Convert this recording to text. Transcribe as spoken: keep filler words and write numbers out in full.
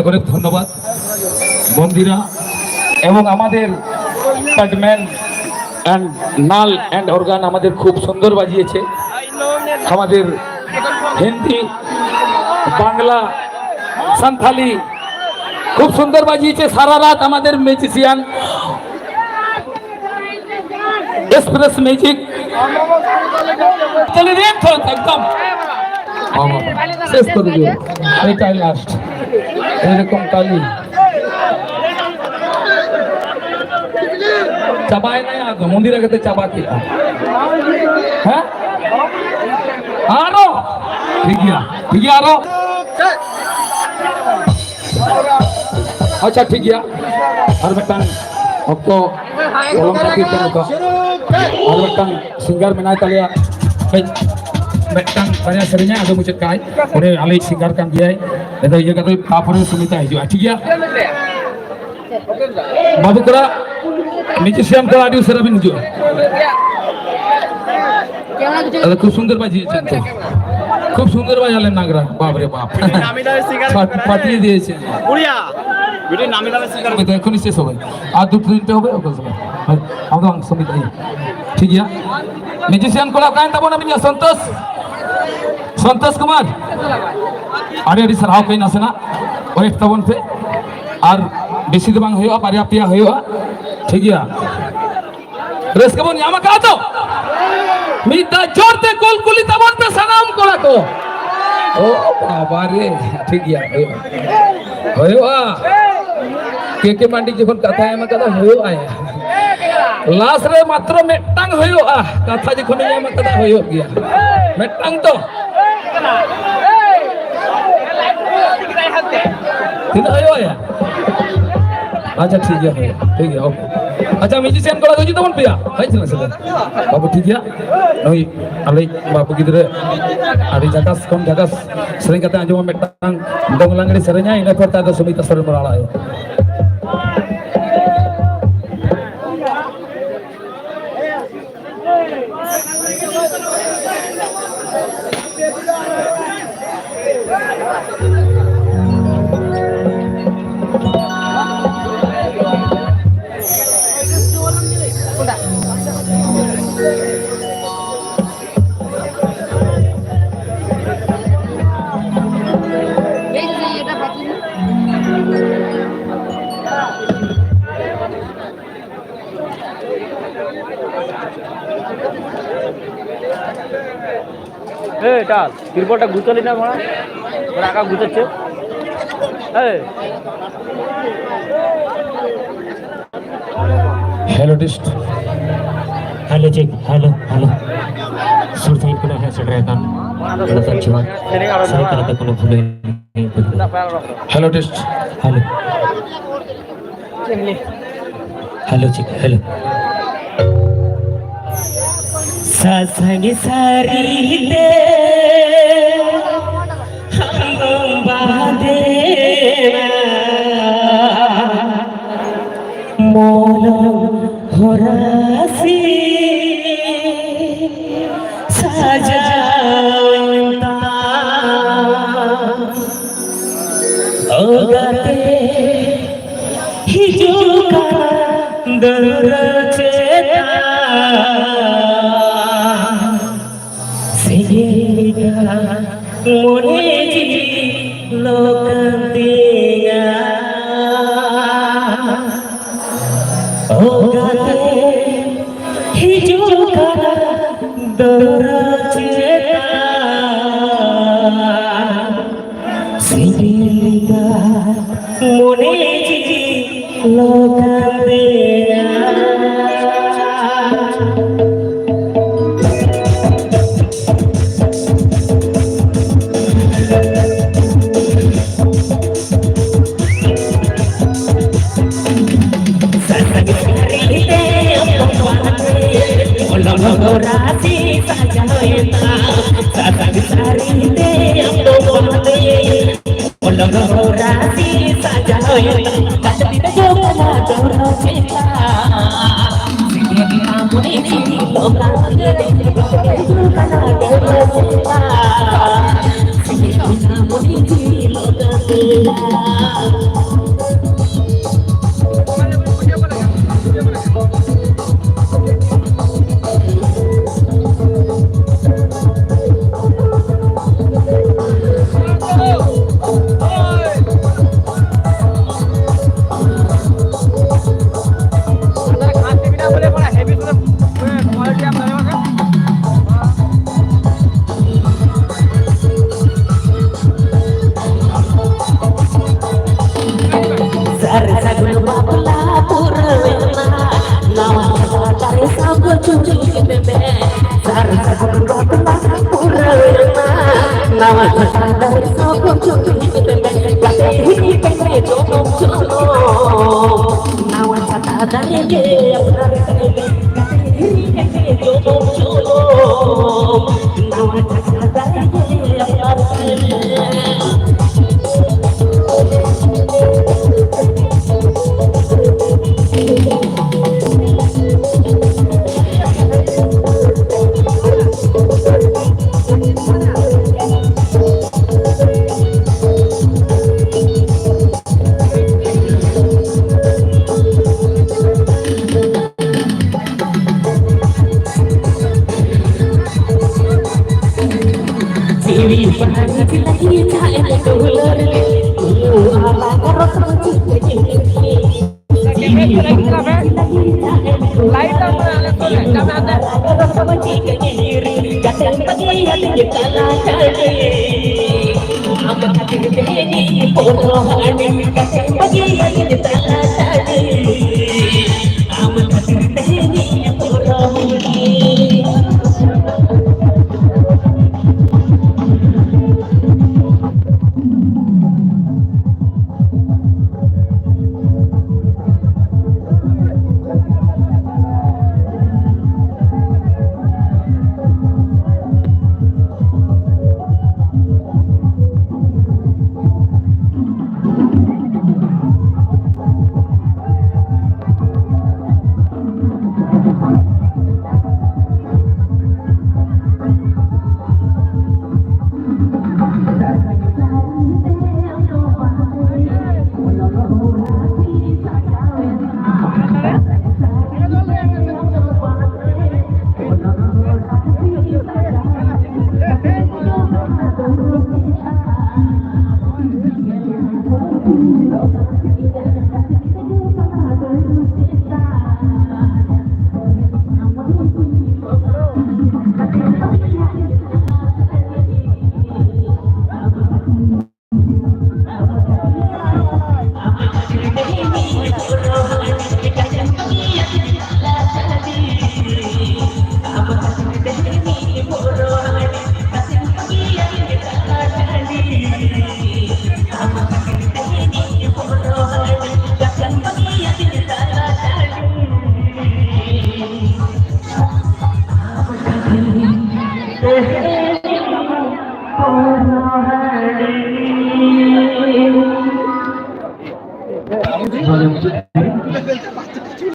অনেক ধন্যবাদ মন্দিরা এবং আমাদের Padman and null and organ আমাদের খুব সুন্দর বাজিয়েছে। আমাদের হিন্দি, বাংলা, সান্থালি খুব সুন্দর বাজিয়েছে সারা রাত আমাদের মিউজিশিয়ান। Express music. চলে দিন তো একদম। বাবা, শেষ করে দিও। এটাই লাস্ট। এরকম কালি। চাবায় না আর মন্দির আগেতে চাবা কি? হ্যাঁ? আরো? ঠিক গিয়া। ঠিক গিয়া, ᱟᱨᱚ? ᱟᱪᱪᱷᱟ, ᱴᱷᱤᱠ ᱜᱮᱭᱟ᱾ ᱟᱨ ᱢᱤᱫᱴᱟᱝ ᱚᱠᱛᱚ ᱯᱚᱞᱚᱢ ᱠᱷᱟᱹᱛᱤᱨ ᱛᱮ ᱱᱚᱝᱠᱟ ᱟᱨ ᱢᱤᱫᱴᱟᱝ ᱥᱤᱝᱜᱟᱨ ᱢᱮᱱᱟᱭ ᱛᱟᱞᱮᱭᱟ᱾ ᱠᱟᱹᱡ ᱢᱤᱫᱴᱟᱝ ᱵᱟᱨᱭᱟ ᱥᱮᱨᱮᱧᱟ, ᱟᱫᱚ ᱢᱩᱪᱟᱹᱫ ᱠᱟᱜᱼᱟᱭ᱾ ᱩᱱᱤ ᱟᱞᱮᱭᱤᱡ ᱥᱤᱝᱜᱟᱨ ᱠᱟᱱ ᱜᱮᱭᱟᱭ᱾ ᱟᱫᱚ ᱤᱭᱟᱹ ᱠᱟᱛᱮ ᱛᱟᱨᱯᱚᱨᱮ ᱥᱩᱢᱤᱛᱟ ᱦᱤᱡᱩᱜᱼᱟ, ᱴᱷᱤᱠ ᱜᱮᱭᱟ? ᱵᱟᱹᱵᱩ ᱠᱚᱲᱟ, ᱢᱤᱭᱩᱡᱤᱥᱤᱭᱟᱱ ᱠᱚᱲᱟ, ᱟᱹᱰᱤ ᱩᱥᱟᱹᱨᱟ ᱵᱤᱱ ᱦᱤᱡᱩᱜᱼᱟ᱾ ᱟᱫᱚ ᱠᱷᱩᱵ ᱥᱩᱱᱫᱚᱨ ᱵᱟᱡᱤᱭᱮᱫ ᱪᱮᱫ ᱛᱚ? খুব সুন্দর বাজালেন নাগরা, বাপ রে বাপ। নামি দামি সিঙ্গার ফাট-, ফাটিয়ে দিয়েছে। উড়িয়া, বেটি নামি দামি সিঙ্গার। এখনই শেষ হবে। আর দুটো তিনটে হবে, ওকে, হ্যাঁ, আমাদের অংশ নিতে হবে। ঠিক আছে? মিউজিশিয়ান ᱠᱚᱲᱟ ᱚᱠᱟᱭᱮᱱ ᱛᱟᱵᱚᱱᱟ ᱢᱮᱱᱮᱜᱼᱟ? ᱥᱚᱱᱛᱳᱥ? ᱥᱚᱱᱛᱳᱥ ᱠᱩᱢᱟᱨ? ᱟᱹᱰᱤ ᱟᱹᱰᱤ ᱥᱟᱨᱦᱟᱣ᱾ ᱠᱟᱹᱡ ᱱᱟᱥᱮᱱᱟᱜ ᱣᱮᱴ ᱛᱟᱵᱚᱱ ᱯᱮ᱾ ᱟᱨ ᱵᱮᱥᱤ ᱫᱚ ᱵᱟᱝ ᱦᱩᱭᱩᱜᱼᱟ, ᱵᱟᱨᱭᱟ ᱯᱮᱭᱟ ᱦᱩᱭᱩᱜᱼᱟ᱾ ᱴᱷᱤᱠ ᱜᱮᱭᱟ? ᱨᱟᱹᱥᱠᱟᱹ ᱵᱚᱱ ᱧᱟᱢ ᱟᱠᱟᱫ ᱛᱚ? ᱢᱤᱫ ᱫᱷᱟᱣ ᱡᱳᱨ ᱛᱮ ᱠᱩᱞ ᱠᱩᱞᱤ ᱛᱟᱵᱚᱱ ᱯᱮ ᱥᱟᱱᱟᱢ ᱠᱚᱲᱟ ᱠᱚ᱾ ᱳ ᱵᱟᱵᱟ ᱨᱮ, ᱴᱷᱤᱠ ᱜᱮᱭᱟ, ᱦᱩᱭᱩᱜᱼᱟ᱾ ᱦᱩᱭᱩᱜᱼᱟ᱾ ᱠᱮ ᱠᱮ ᱢᱟᱱᱰᱤ ᱡᱚᱠᱷᱚᱱ ᱠᱟᱛᱷᱟᱭ ᱮᱢ ᱟᱠᱟᱫᱟ, ᱦᱩᱭᱩᱜᱼᱟ᱾ ᱞᱟᱥ ᱨᱮ ᱢᱟᱛᱨᱚ ᱢᱤᱫᱴᱟᱝ ᱦᱩᱭᱩᱜᱼᱟ, ᱠᱟᱛᱷᱟ ᱡᱚᱠᱷᱚᱱ ᱮᱢ ᱟᱠᱟᱫᱟ, ᱦᱩᱭᱩᱜ ᱜᱮᱭᱟ᱾ ᱢᱤᱫᱴᱟᱝ ᱛᱚ? ᱛᱤᱱᱟᱹᱜ ᱦᱩᱭᱩᱜᱼᱟ ᱭᱟ? ᱟᱪᱪᱷᱟ, ᱴᱷᱤᱠ ᱜᱮᱭᱟ, ᱦᱩᱭᱩᱜᱼᱟ, ᱴᱷᱤᱠ ᱜᱮᱭᱟ, ᱳᱠᱮ᱾ ᱟᱪᱪᱷᱟ, ᱢᱤᱭᱩᱡᱤᱥᱤᱭᱟᱱ ᱠᱚᱲᱟ ᱠᱚ ᱦᱤᱡᱩᱜ ᱛᱟᱵᱚᱱ ᱯᱮᱭᱟ᱾ ᱦᱮᱡ ᱥᱮ ᱵᱟᱹᱵᱩ, ᱴᱷᱤᱠ ᱜᱮᱭᱟ᱾ ᱱᱩᱭ ᱟᱞᱮ ᱵᱟᱹᱵᱩ ᱜᱤᱫᱽᱨᱟᱹ ᱟᱹᱰᱤ ᱡᱷᱟᱠᱟᱥ ᱠᱷᱚᱱ ᱡᱷᱟᱠᱟᱥ ᱥᱮᱨᱮᱧ ᱠᱟᱛᱮ ᱟᱸᱡᱚᱢᱟ, ᱢᱤᱫᱴᱟᱝ ᱫᱚᱝ ᱞᱟᱜᱽᱲᱮ ᱥᱮᱨᱮᱧᱟ, ᱤᱱᱟᱹ ᱯᱚᱨ ᱛᱟᱭᱚᱢ ᱫᱚ ᱥᱩᱢᱤᱛᱟ ᱥᱚᱨᱮᱱ ᱵᱚᱱ ᱟᱲᱟᱜ ᱟᱭᱟ᱾ এই, এটা তিরপলটা গুছালি না, মারা? ওরা আগা গুছাচ্ছে। এই। Hello, test. Hello, check. Hello, hello. ᱥᱩᱨ ᱥᱟᱺᱜᱤᱧ ᱠᱷᱚᱱᱟᱜ ᱦᱮᱡ ᱥᱮᱴᱮᱨ ᱟᱠᱟᱱ ᱞᱟᱛᱟᱨ ᱡᱚᱦᱟᱨ᱾ ᱥᱟᱹᱨᱤ ᱠᱟᱛᱷᱟ ᱛᱮ ᱠᱳᱱᱳ ᱵᱷᱩᱞ ᱦᱩᱭ ᱞᱮᱱᱠᱷᱟᱱ᱾ Hello, test. Hello. Hello, check. Hello. ᱥᱟᱥᱟᱝ ᱥᱟᱹᱲᱤ ᱛᱮ ᱟᱢᱫᱚᱢ ᱵᱟᱸᱫᱮᱭᱟ, ᱢᱚᱞᱚᱝ ᱦᱚᱨᱟᱥᱤ ᱥᱟᱡᱟᱣᱮᱱ ᱛᱟᱢ᱾ ᱚ ᱜᱟᱛᱮ, ᱦᱤᱡᱩᱜ ᱠᱟᱱᱟ ᱫᱟᱹᱣᱲᱟᱹ ᱪᱮᱛᱟᱱ᱾ ᱥᱮᱸᱜᱮᱞ ᱞᱮᱠᱟ ᱢᱚᱱᱮ ᱡᱤᱣᱤ ᱞᱚ ᱠᱟᱱ ᱛᱤᱧᱟ᱾ ᱚ ᱜᱟᱛᱮ, ᱦᱤᱡᱩᱜ ᱠᱟᱱᱟ ᱫᱟᱹᱣᱲᱟᱹ ᱪᱮᱛᱟᱱ᱾ ᱥᱮᱸᱜᱮᱞ ᱞᱮᱠᱟ ᱢᱚᱱᱮ ᱡᱤᱣᱤ ᱞᱚ ᱠᱟᱱ ᱛᱤᱧᱟ᱾ ᱥᱟᱥᱟᱝ ᱥᱟᱹᱲᱤ ᱛᱮ ᱟᱢ ᱫᱚᱢ ᱵᱟᱸᱫᱮ, ᱢᱚᱞᱚᱝ ᱦᱚᱨᱟᱥᱤ ᱥᱟᱡᱟᱣᱮᱱ ᱛᱟᱢ᱾ ᱥᱟᱥᱟᱝ ᱥᱟᱹᱲᱤ ᱛᱮ ᱟᱢ ᱫᱚᱢ ᱵᱟᱸᱫᱮ, ᱢᱚᱞᱚᱝ ᱦᱚᱨᱟᱥᱤ ᱥᱟᱡᱟᱣᱮᱱ ᱛᱟᱢ᱾ ᱠᱟᱴ ᱛᱤ ᱛᱮ ᱡᱚᱜ ᱠᱟᱱᱟ ᱰᱚᱨᱚ ᱪᱮᱛᱟᱱ᱾ ᱥᱤᱠᱲᱤ ᱟᱢ ᱢᱚᱱᱮ ᱡᱤᱣᱤ ᱞᱚ ᱠᱟᱱ ᱛᱤᱧᱟ᱾ ᱡᱚᱜ ᱠᱟᱱᱟ ᱰᱚᱨᱚ ᱪᱮᱛᱟᱱ᱾ ᱥᱤᱠᱲᱤ ᱟᱢ ᱢᱚᱱᱮ ᱡᱤᱣᱤ ᱞᱚ ᱠᱟᱱ ᱛᱤᱧᱟ᱾ ᱥᱟᱨ ᱥᱟᱹᱜᱩᱱ ᱵᱟᱯᱞᱟ ᱯᱩᱨᱟᱹᱣᱮᱱᱟ, ᱱᱟᱣᱟ ᱪᱷᱟᱛᱟ ᱫᱟᱨᱮ ᱥᱟᱶ ᱜᱚᱡᱩᱨᱤ ᱢᱮ᱾ ᱥᱟᱨ ᱥᱟᱹᱜᱩᱱ ᱵᱟᱯᱞᱟ ᱯᱩᱨᱟᱹᱣᱮᱱᱟ, ᱱᱟᱣᱟ ᱪᱷᱟᱛᱟ ᱫᱟᱨᱮ ᱥᱟᱶ ᱜᱚᱡᱩᱨᱤ ᱢᱮ᱾ ᱜᱟᱛᱮ ᱦᱤᱨᱤ ᱠᱟᱛᱮ ᱡᱚᱱᱚᱢ ᱡᱚᱱᱚᱢ, ᱱᱟᱣᱟ ᱪᱷᱟᱛᱟ ᱫᱟᱨᱮ ᱜᱮ ᱟᱯᱱᱟᱨ ᱠᱟᱭ ᱢᱮ᱾ ᱜᱟᱛᱮ ᱦᱤᱨᱤ ᱠᱟᱛᱮ ᱡᱚᱱᱚᱢ ᱡᱚᱱᱚᱢ, ᱱᱟᱣᱟ ᱪᱷᱟᱛᱟ ᱫᱟᱨᱮ ᱜᱮ ᱟᱯᱱᱟᱨ ᱠᱟᱭ ᱢᱮ᱾ ᱡᱤᱣᱤ ᱵᱟᱝ ᱞᱟᱹᱜᱤᱫ ᱡᱟᱦᱟᱸᱭ ᱫᱩᱞᱟᱹᱲ ᱞᱮ, ᱩᱭᱩ ᱟᱞᱟᱝ ᱨᱚᱛᱱᱚ ᱪᱤᱱᱛᱟᱹ ᱡᱤᱣᱤ ᱵᱟᱝ ᱞᱟᱹᱜᱤᱫ ᱡᱟᱦᱟᱸᱭ ᱫᱩᱞᱟᱹᱲ ᱞᱮ, ᱩᱭᱩ ᱟᱞᱟᱝ ᱨᱚᱛᱱᱚ ᱪᱤᱱᱛᱟᱹ ᱡᱤᱣᱤ ᱜᱟᱛᱮ ᱵᱟᱹᱜᱤᱭᱟᱹᱧ ᱛᱟᱞᱟ ᱪᱟᱹᱞᱤ᱾ ᱟᱢ ᱠᱷᱟᱹᱛᱤᱨ ᱛᱮᱦᱮᱧ ᱯᱚᱨᱚᱵᱽ ᱦᱟᱺᱰᱤ, ᱜᱟᱛᱮ ᱵᱟᱹᱜᱤᱭᱟᱹᱧ ᱛᱟᱞᱟ ᱪᱟᱹᱞᱤ᱾ ᱟᱢ ᱠᱷᱟᱹᱛᱤᱨ ᱛᱮᱦᱮᱧ ᱯᱚᱨᱚᱵᱽ ᱦᱟᱺᱰᱤ᱾